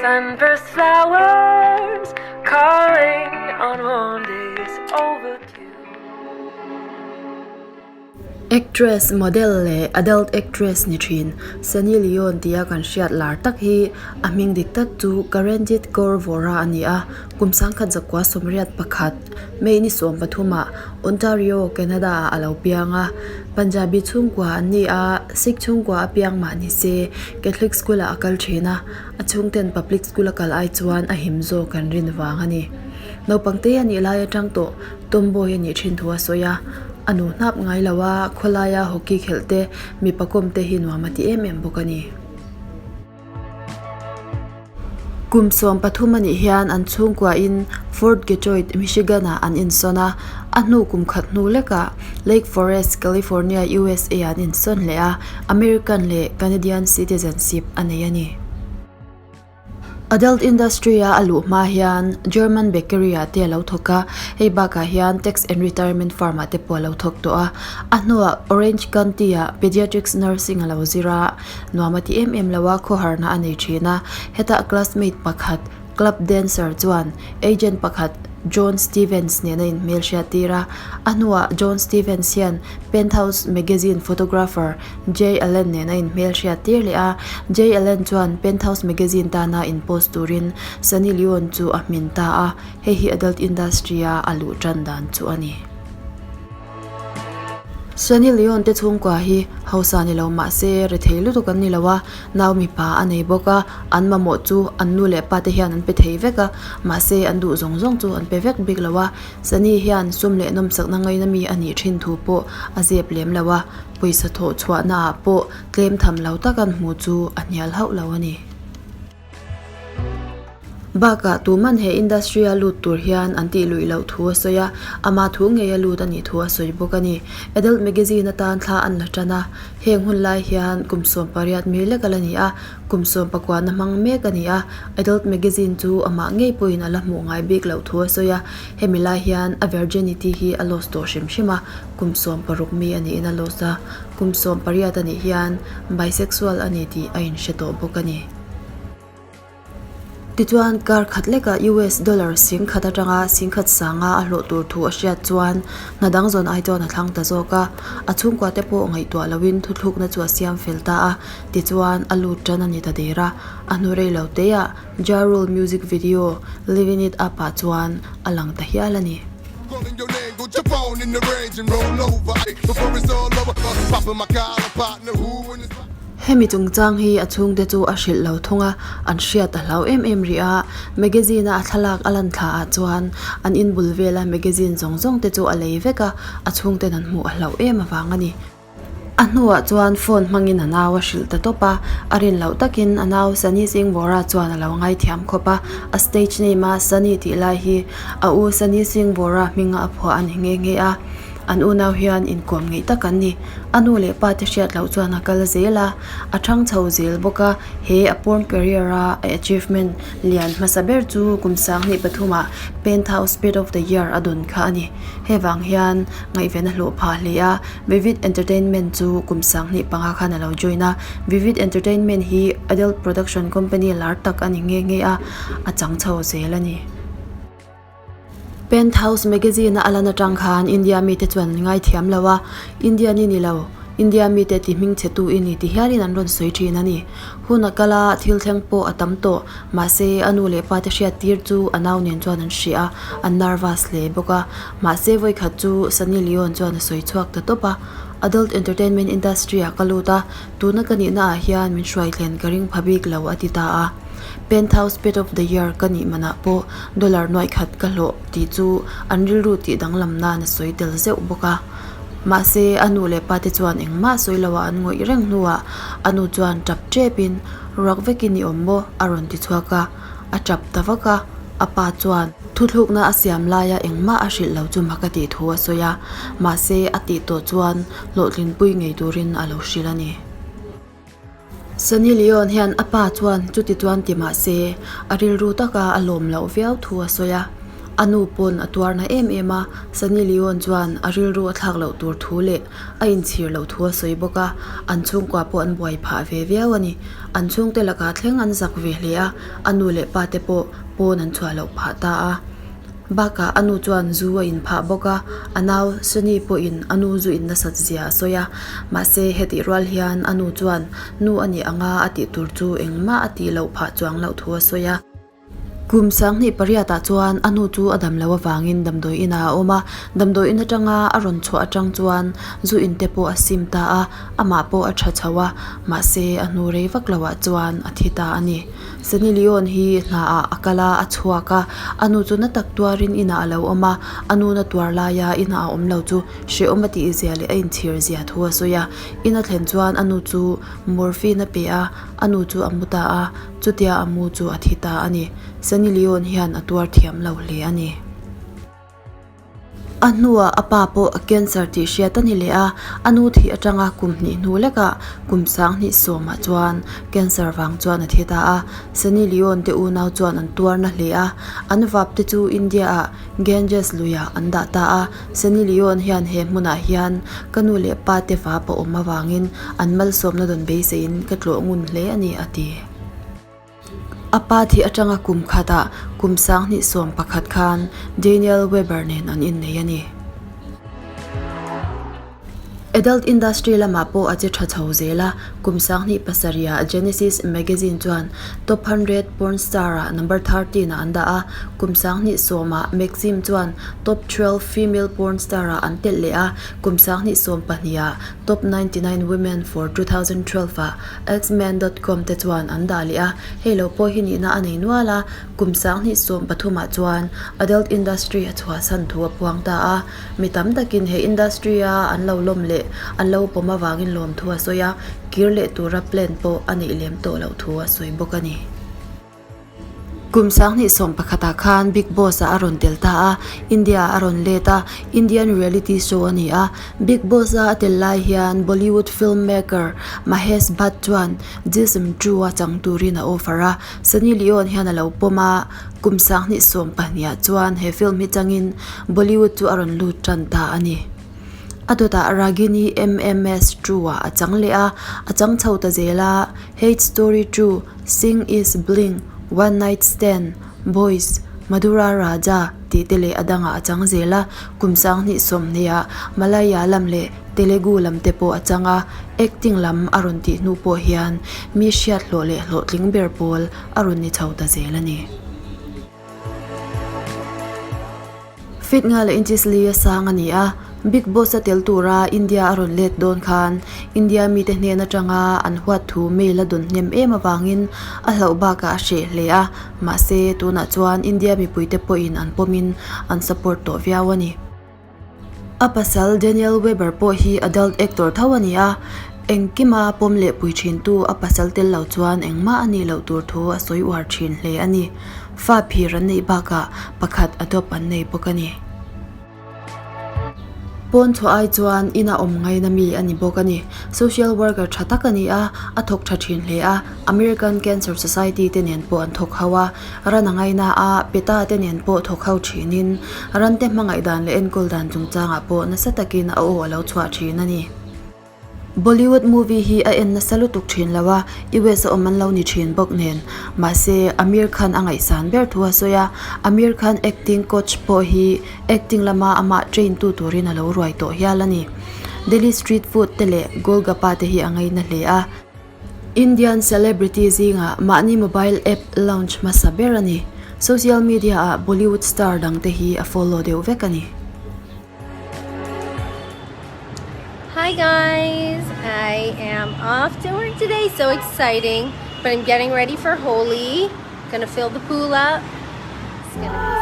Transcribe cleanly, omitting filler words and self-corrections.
Sunburst flowers calling on warm days overdue. Actress, model leh adult actress ni thin Sunny Leone tia kan hriat lar tak hi a hming dik tak chu Karenjit Kaur Vohra a ni a, kum 1981 May ni 13 ah Ontario, Canada ah a lo piang a, Punjabi chhungkua an ni a, Sikh chhungkua a piang mah ni se Catholic school ah a kal thin a, a chhungten public school a kal ai chuan a him zawk an rin vang a ni. Naupang te a nih lai atang tawh tomboy a nih thin thu a sawi a, a nu hnap ngai lo a, khawlaia hockey khelh te, mipa kawm te hi nuam a ti em em bawk a ni. Kum 13 a nih hian an chhungkuain Fort Detroit, Michigan-ah an insawn a, a hnu kum khat hnu lekah Lake Forest, California, USA-ah an insawn leh a, American leh Canadian citizenship a nei a ni. Adult industry-a a luh hma hian German bakery-ah te a lo thawk a, hei bakah hian tax and retirement firm-ah te pawh a lo thawk tawh a. A hnuah Orange County-ah pediatrics nursing a lo zir a. Nuam a ti em em lo a, khawharna a nei thin a. Heta a classmate pakhat, club dancer chuan agent pakhat John Stevens nen a inhmelhriat tir a. A hnuah John Stevens hian Penthouse magazine photographer Jay Allen nen a inhmelhriat tir leh a. Jay Allen chuan Penthouse magazine tana inpost turin Sunny Leone chu a hmin ta a, hei hi adult industry-a a luh tan dan chu a ni. Sunny Leone te chhungkua hi hausa ni lo mah se rethei lutuk an ni lo a, nau mipa a nei bawk a, an mamawh chu an nu leh pa te hian an pe thei vek a, mahse an duh zawng zawng chu an pe vek bik lo a, Sunny hian sum leh nawmsakna ngaina mi a nih thin thu pawh a zep lem lo a, pawisa thawh chhuahna ah pawh tlem tham lo tak an hmuh chu a hnial hauh lo a ni. Bakah tuman he industry a lut tur hian an tih luih loh thu a sawi a, ama thu ngei a lut a nih thu a sawi bawk a ni. Adult magazine atan thla an la tan a, heng hun lai hian kum 18 mi lek a la ni a, kum 19 na hmang mek a ni a, adult magazine chu amah ngei pawhin a la hmuh ngai bik loh thu a sawi a, hemi lai hian a virginity hi a lost tawh hrim hrim a, kum 16 mi a niin a lost a, kum 18 a nih hian bisexual a ni tih a inhre tawh bawk a ni. Tichuan, kar khat lekah US dollar 10,000 atanga 1,500 a hlawh tur thu a hriat chuan hna dang zawn ai chuan a thlang ta zawk a. A chhungkua te pawh ngaihtuah loin thuthlukna chu a siam fel ta a, tichuan a lut tan a ni ta der a. A hnu rei lo teah Ja Rule music video Livin It Up ah chuan a lang ta hial a ni. Hemi chungchang hi a chhungte chu a hrilh lo thung a, an hriat a hlau em em rih a. Magazine a a thlalak a lan thla ah chuan an inbul vela magazine zawng zawng te chu a lei vek a, a chhungten an hmuh a hlauh em avang a ni. A hnuah chuan phone hmangin a nau a hrilh ta tawp a, a rin loh takin a nau Sunny Singh Vohra chuan a lo ngaithiam khawp a, a stage name a Sunny tih lai hi a u Sunny Singh Vohra hminga a phuah a ni nghe nghe a. An unau hian inkuam ngeih tak an ni. A nu leh pa te hriat loh chuan a kal zel a, a thang chho zel bawk a. He a porn career a a achievement lian hmasa ber chu kum 2003 ah Penthouse Spirit of the Year a dawn kha a ni. Hei vang hian ngaihven a hlawh phah hle a, Vivid Entertainment chu kum 2005 khan a lo join a. Vivid Entertainment hi adult production company lar tak a ni nghe nghe a, a chang chho zel a ni. Penthouse magazine a alan atang khan India mite chuan an ngaithiam lo a, Indian i ni lo, India mite ti hmingchhetu i ni ti hialin an rawn sawi thin a ni. Hun a kal a, thil thleng pawh a tam tawh, mahse a nu leh pa te hriat tir chu a nau nen chuan an hria a, an nervous hle bawk a. Mahse vawikhat chu Sunny Leone chuan a sawi chhuak ta tawp a, Adult entertainment industry ah ka lut a, tuna ka nihna ah hian min hruai thlen ka ring pha bik lo a ti ta a. Penthouse Pet of the Year ka nih manah pawh dollar nuaih khat ka hlawh tih chu an rilru tih danglam nan a sawi tel zeuh bawk a. Mahse, a nu leh pate chuan engmah sawi loah an ngawih reng hnuah a nu chuan tap tepin, Ruak vekin i awm maw? a rawn ti chhuak a. A tap ta vak a, a pa chuan thuthlukna a siam laia engmah a hrilh lo chu mak a tih thu a sawi a. Mahse, a tih tawh chuan hlawhtlinpui ngei turin a lo hrilh a ni. Sunny Leone hian a pa chuan chuti chuan ti mah se, a rilru taka a lawm loh viau thu a sawi a. A nu pawn a tuar na em em a, Sunny Leone chuan a rilru a thlak loh tur thu leh a inchhir loh thu a sawi bawk a, an chhungkua pawh an buai phah ve viau a ni. An chhungte lakah thleng an zak ve hle a, a nu leh pa te pawh pawn an chhuah loh phah ta a. Bakah a nu chuan zu a in phah bawk a, a nau Sunny pawhin a nu zu in nasat zia a sawi a, mahse hetih rual hian a nu chuan nu a nih anga a tih tur chu engmah a tih loh phah chuang loh thu a sawi a. Kum sanghnih pariatah chuan a nu chu a dam loh avangin damdawi inah a awm a, damdawi in atanga a rawn chhuah atang chuan zu in te pawh a sim ta a, amah pawh a tha chho a, mahse a hnu rei vak loah chuan a thi ta a ni. Sunny Leone hi hnaah a kal a, a chhuak a, a nu chu na tak tuarin inah a lo awm a, a nu na tuar laia inah a awm lo chu hrehawm a tih zia leh a inchhir zia thu a sawi a, in a thlen chuan a nu chu morphine a pe a, a nu chu a mu ta a. Chutia a mu chu a thi ta a ni. Sunny Leone hian a tuar thiam lo hle a ni. A hnuah a pa pawh a cancer tih hriat a ni leh a, a nu thih atanga kum hnih hnu lekah kum sanghnih sawmah chuan cancer vang chuan a thi ta a. Sunny Leone te unau chuan an tuar na hle a, an vap te chu India ah Ganges luiah an dah ta a. Sunny Leone hian he hmunah hian ka nu leh pa te vap a awm avangin an malsawmna dawn beiseiin ka tlawh ngun hle a ni a ti. A pa thih atanga kum khatah kum sanghnih 11 khan Daniel Weber nen an innei a ni. Adult industry lamah pawh a che tha chho zel a, kum sanghnih pasarihah Genesis magazine chuan top 100 porn star-ah number 13 ah an dah a, kum sanghnih sawmah Maxim chuan top 12 female porn star-ah an telh leh a, kum sanghnih 12ah top 99 women for 2012 ah X-men dot com te chuan an dah leh a, hei lo pawh hi nihna a nei nual a, kum sanghnih 13 ah chuan adult industry a chhuahsan thu a puang ta a. Mi tam takin he industry a an lo lawm leh an lo pawm avangin lawmthu a sawi a, kir leh tura plan pawh a neih lem tawh loh thu a sawi bawk a ni. Kum sanghnih 11 ah khan Bigg Boss ah a rawn tel ta a, India ah a rawn let a, Indian reality show a ni a. Bigg Boss a a tel lai hian Bollywood film maker Mahesh Bhatt chuan Jism 2 a chang turin a offer a, Sunny Leone hian a lo pawm a. Kum sanghnih 12 ah chuan he film hi changin Bollywood chu a rawn lut tan ta a ni. A dawtah Ragini MMS 2 ah a chang leh a, a chang chho ta zel a, Hate Story 2, Singh Is Bling, One Night Stand, Boys, Madura Raja tih te leh a dangah a chang zel a, kum sanghnih 20 ah Malayalam leh Telugu lam te pawh a chang a, acting lam a rawn tih hnu pawh hian mi hriat hlawh leh hlawhtling ber pawl a rawn ni chho ta zel a ni. Feet nga leh inches li a sang a ni a, Bigg Boss a tel tura India a rawn let dawn khan India mite hnen atanga an huat thu mail a dawn hnem em avangin a hlauh bakah a hreh hle a, mahse tunah chuan India mipuite pawhin an pawmin an support tawh viau a ni. A pasal Daniel Weber pawh hi adult actor tho a ni a, engkima pawm leh pui thintu a pasal tel lo chuan engmah a nih loh tur thu a sawi uar thin hle a ni. Fa phir an neih bakah pakhat adopt an nei bawk a ni. Pawn chhuah ai chuan ina awm ngaina mi a ni bawk a ni. Social worker tha tak a ni a, a thawk tha thin hle a, American Cancer Society te nen pawh an thawk ho a, Ran a ngaina a, Peta te nen pawh thawk ho thinin ran te hmangaih dan leh enkawl dan chungchangah pawh nasa takin a aw a lo chhuah thin a ni. Bollywood movie hi a en nasa lutuk thin lo a, US a awm an lo ni thin bawk nen. Mahse, Aamir Khan a ngaihsan ber thu a sawi a, Aamir Khan acting coach pawh hi acting lama amah train tu turin a lo ruai tawh hial a ni. Delhi street food te leh Golgappa te hi a ngaina hle a. Indian celebrity zingah mahni mobile app launch hmasa ber a ni. Social media ah Bollywood star dangte hi a follow deuh vek a ni. Hi guys, I am off to work today, so exciting. But I'm getting ready for Holi. Gonna fill the pool up. It's gonna be